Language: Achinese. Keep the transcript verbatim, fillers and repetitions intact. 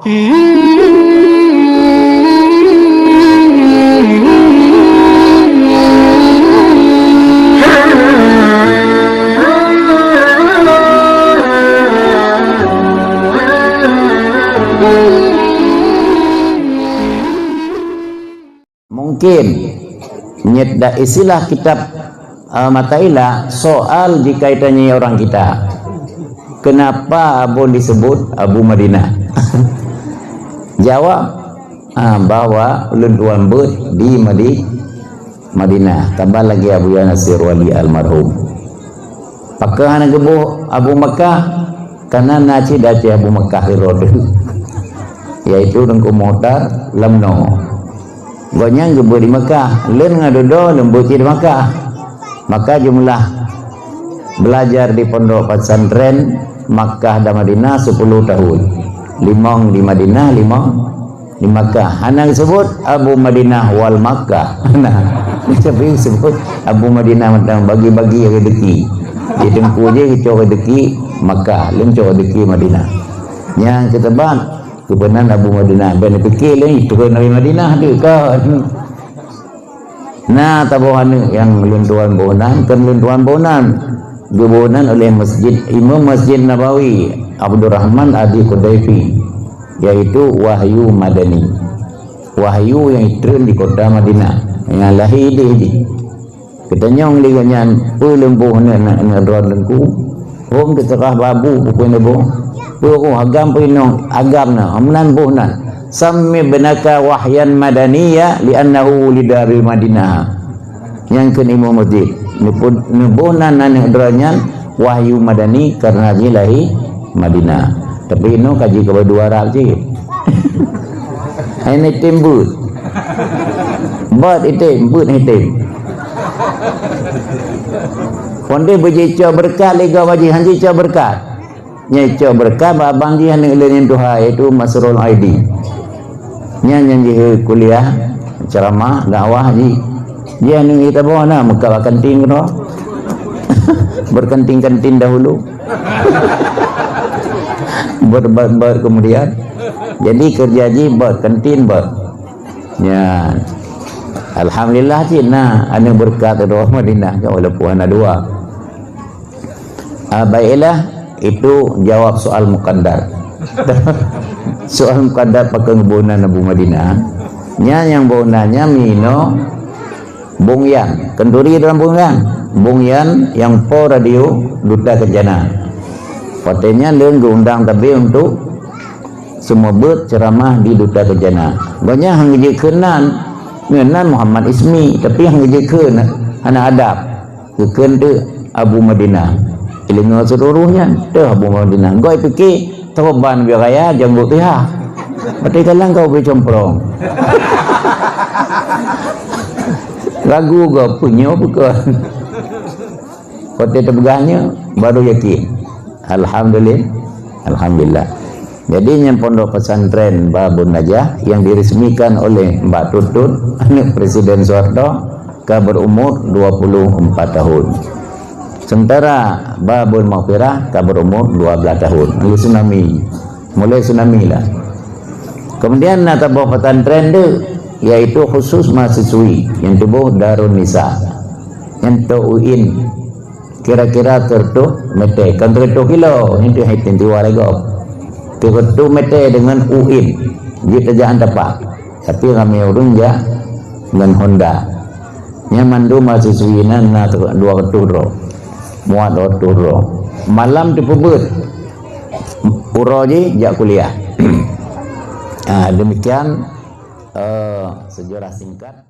Mungkin nyet dak istilah kitab, eh, Mataila, soal jika ditanyai orang kita, "Kenapa Abon disebut Abu Madinah?" Jawab, ah, bahwa ulôn tuan beuet di Madi-, Madinah. Tabang lagée Abuya Nasir Wali almarhum. Pakon hana geuboh Abu Makkah? Karena na cit di Aceh Abu Makkah keudroe teuh, yaitu Teungku Mukhtar Lamno. Gobnyan geubeuet di Makkah. Lôn ngon dudoe lôn beuet cit di Makkah. Maka jumlah belajar di pondok pesantren Makkah dan Madinah sepuluh tahun. Limong di Madinah, limong di Makkah. Hana geusebut Abu Madinah wal Makkah. Nah, tapi geusebut Abu Madinah mantong, bagi-bagi rezeki. Di Teungku jih geucok rezeki Makkah, lôn cok rezeki Madinah. Nyang keuteubat, keubeunan Abu Madinah. Ban pike lé, turun dari Madinah tu kan. Na saboh aneuk nyang lôn tuan boh nan, kon lôn tuan boh nan. Geuboh nan oleh masjid, Imam Masjid Nabawi, Abdurrahman Adi Qudaifi, yaitu Wahyu Madani. Wahyu nyang jitreun di kota Madinah, nyang lahé idéh jih. Geutanyong lé gobnyan, "Peue lôn boh aneuk, aneuk droe Teungku?" Hom teuseurah bak Abu peue lôn boh. "Peue, agam peue inong?" "Agam na." "Hom nan boh nan. Sammi ibnaka Wahyan Madaniya li'annahu wulida bil Madinah." Nyang kheun imum masjid. Neupeu-, neuboh nan aneuk droe nyan Wahyu Madani karena jih lahé Madinah. Tapi inoe ka jeuet keu dua Arab cit. Hai item beuet. Beuet item, beuet item. Pondeh beujicok beureukat lé gob haji, han jicok beureukat. Nyang jicok beureukat bak abang jih aneuk lôn nyang tuha, yaitu Masrul Aidi. Nyan nyang jih kuliah, ceramah, dakwah jih. Jih aneuk jih taboh na meukat bak kantin keudroe. Berkantin-kantin dahulu. Ber-, ber-, ber-, kemudian. Jadi kerja jih ber-, kantin ber-. Nyan. Alhamdulillah cit na aneuk beureukat di Madinah kan, walaupun hana dua. Ah, baiklah, itu jawab soal muqaddar. Soal muqaddar pakon geuboh nan Abu Madinah. Nyan nyang boh nan nyan meuinoe Bung Yan, keuturi dalam Bung Yan. Bung Yan nyang po radio Duta Kencana. Watée nyan lôn geuundang tabe untuk seumeubeuet ceuramah di Duta Kencana. Gobnyan han geujeuet kheun nan, ngon nan Muhammad Ismi, tapi han geujeuet kheun, hana adab. Geukheun teuk Abu Madinah. Ileungoe seuluruh nyan, teuh Abu Madinah. Gob pike, teuh ban ubé raya, janggot tiha. Watée kalon gob ubé cumprong. Ragu gob, peue nyoe peue kon. Watée teupeugah nyoe, baru yakin. Alhamdulillah. Alhamdulillah. Jadi, nyan pondok pesantren Babun Najah yang diresmikan oleh Mbak Tutut, aneuk Presiden Soeharto, ka berumur dua puluh empat tahun. Sementara Babun Maghfirah ka berumur dua belas tahun. Mulai tsunami. Mulai tsunami lah. Kemudian na saboh pesantren tu, yaitu khusus mahasiswi yang tuboh Darun Nisa. Yang tu U I N. Kira-kira seratus meter, kon seratus kilo, nyan teuh hai tiwa lé gob. Seratus meter deungon U I N, jeuet tajak han tapak. Tapi ramé ureuëng jak ngon Honda. Nyan mandum mahasiswi nan na dua ratus droe. Muat dua ratus droe. Malam teupeubeuet. Uroe jih jak kuliah. Ah, demikian, eh, sejarah singkat.